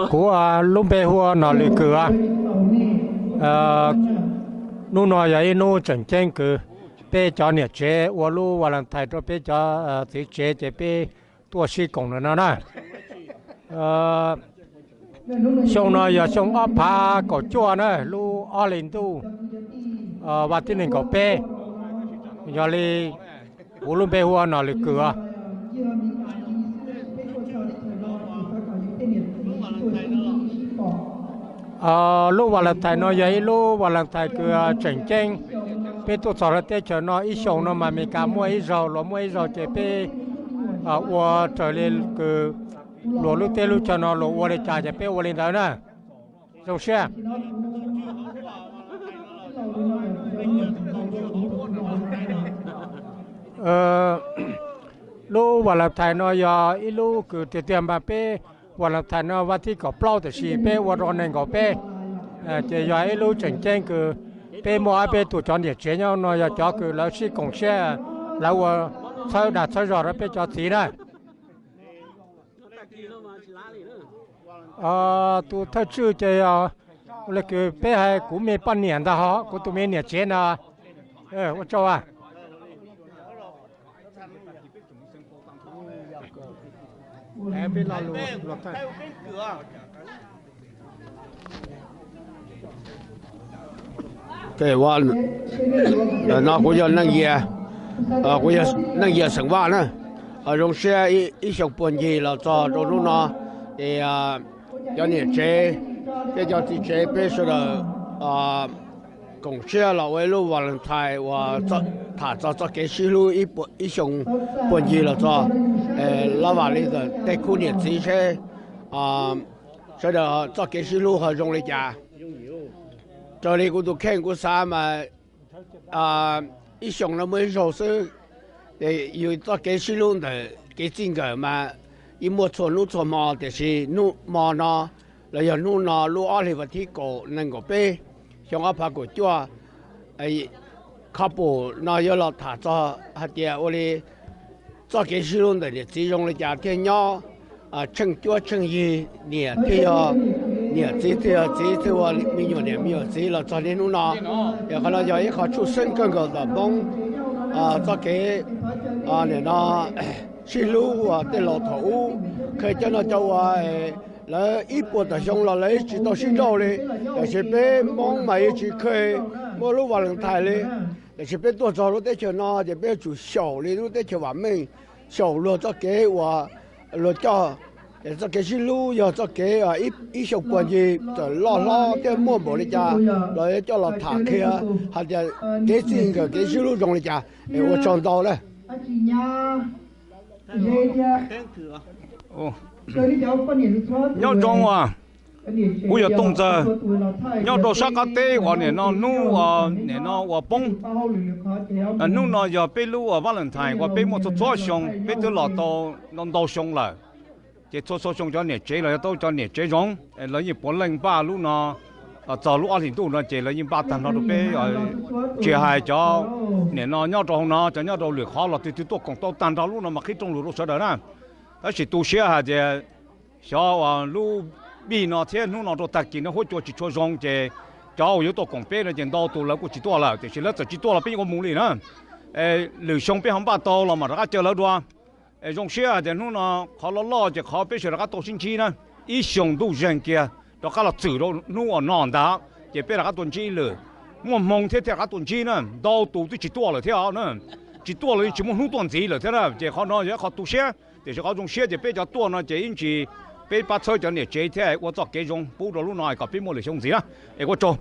Kuv lub npe hu ua Nom Lwm Kws. Hnub no yog ib hnub tseem ceeb kws peb cov niam tsev ua lub Valentine rau peb cov txiv tsev ces peb tuaj sib koom no na. Xyoo no yog xyoo ob phav kaum cuaj na, lub ob hlis ntuj vas thib nees nkaum peb. Yog li kuv lub npe hu ua Nom Lwm Kws. Lub Valentine no yog ib lub Valentine kws tseem ceeb. Peb tuaj txog lub teb chaws no ib xyoos no mas Amelikas muaj ib zaug, luag muaj ib zaug ces peb ua raws li kws luag lub teb lub chaw no luag ua li cas ces peb ua li ntawd na. Zoo siab. Lub Valentine no yog ib lub kws tiag tiag mas peb Valentine no vas thib kaum plaub tiam sis peb ua rau nees nkaum peb. Ces yog ib lub tseem ceeb kws peb muaj ob peb tug cov niam tsev nyob no yog cov kws lawv sib koom siab, lawv ua txhawb dag txhawb zog rau peb cov txiv na. Tus thawj tswj ces yog ua li kws peb hais kuv me poj niam ntag hos, kuv tus me niam tsev ntag. Ua tsaug. No kuv yog Neej Yias, kuv yog Neej Yias xeem Vaj na. Zoo siab ib xyoo puag ncig los txog rau hnub no, es cov niam tsev thiab cov txiv tsev peb sawv daws koom siab los ua ib lub Valentine uas tham txog txoj kev sib hlub ib xyoo puag ncig los txog. Los vam li tej khub niam txiv seb sawv daws txoj kev sib hlub ho zoo li cas. Raws li kuv tus kheej kuv xav mas ib xyoos no muaj ib zaug xwb, ces yus txoj kev sib hlub ntawm kev txij nkawm mas yeej muaj txhua hnub txhua hmo, tiam sis hnub hmo no los yog hnub no lub ob hlis vas thib kaum nees nkaum peb, xyoo ob phav kaum cuaj, khou pum no yuav los tham txog hais tias ua li txoj kev sib hlub ntawm niam txiv zoo li cas thiaj nyob tsheej cuab tsheej yig, niam thiaj yog niam, txiv thiaj yog txiv, thiaj ua me nyuam niam me nyuam txiv los txog niaj hnub no. Es qhov no yog ib qho tshwj xeeb kawg nkaus ntawm Hmoob txoj kev nim no sib hlub uas tej laus thaum ub kheev cov no cov uas lawv ib puas tawm xyoo los lawv tsis tau sib nrauj li. Tiam sis peb Hmoob mas yeej tsis kheev muaj lub Valentine li. Tiam sis peb tuaj txog lub teb chaws no ces peb yuav tsum xyaum li lub teb chaws vam meej, xyaum luag txoj kev uas luag coj. Txoj kev sib hlub yog txoj kev ib xyoo puag ncig txawm loj hlob thiab muaj npaum li cas los yuav coj los tham qhia hais tias kev txij nkawm kev sib hlub zoo li cas. Es ua tsaug ntau na. Nyob zoo, kuv yog Tooj Ntxawg, nyob rau sab qab teb uas nim no hnub, nim no uas poob. Hnub no yog peb lub uas Valentine uas peb muaj txhua txhua xyoo, peb twb los tau ntau xyoo lawm. Ces txhua txhua xyoo cov niam tsev los yuav tau cov niam tsev zoo, lawv yeej puav leej npaj lub no, txog lub ob hlis ntuj no ces lawv yeej npaj tag nrho rau peb. Tsis hais cov nim no nyob rau hauv no, cov nyob rau lwm qhov los twb twb tuaj koom tau tag nrho lub no mas qhib rooj lus rau sawv daws na. Tab sis tu siab hais tias xyov uas lub vij no thiab hnub no rau tag kis no huab cua tsis tshua zoo ces cov uas yuav tuaj koom peb no ces ntau tus lawv kuj tsis tuaj lawm, tiam sis lawv txawm tsis tuaj los peb yeej ua mus li na. Lwm xyoo peb ho npaj tau los mam rov qab caw lawv dua. Es zoo siab hais tias hnub no qhov loj loj ces qhov peb sawv rov qab tau sib ntsib na, ib xyoos ntuj zeeg kiag rov qab los txwm rau hnub uas no ntag, ces peb rov qab tuaj ntsib ib lwm. Muaj hmoo thiab thiaj rov qab tuaj ntsib na, ntau tus twb tsis tuaj lawm thiab na, tsis tuaj los yeej tsis muaj hnub tuaj ntxiv lawm thiab na. Ces qhov no yog ib qho tu siab, tiam sis qhov zoo siab ces peb cov tuaj no ces ib ntsis peb pab txhawb cov niam tsev thiab ua txoj kev zoo pub rau lub no kom peb muaj lwm xyoo ntxiv na. Es ua tsaug.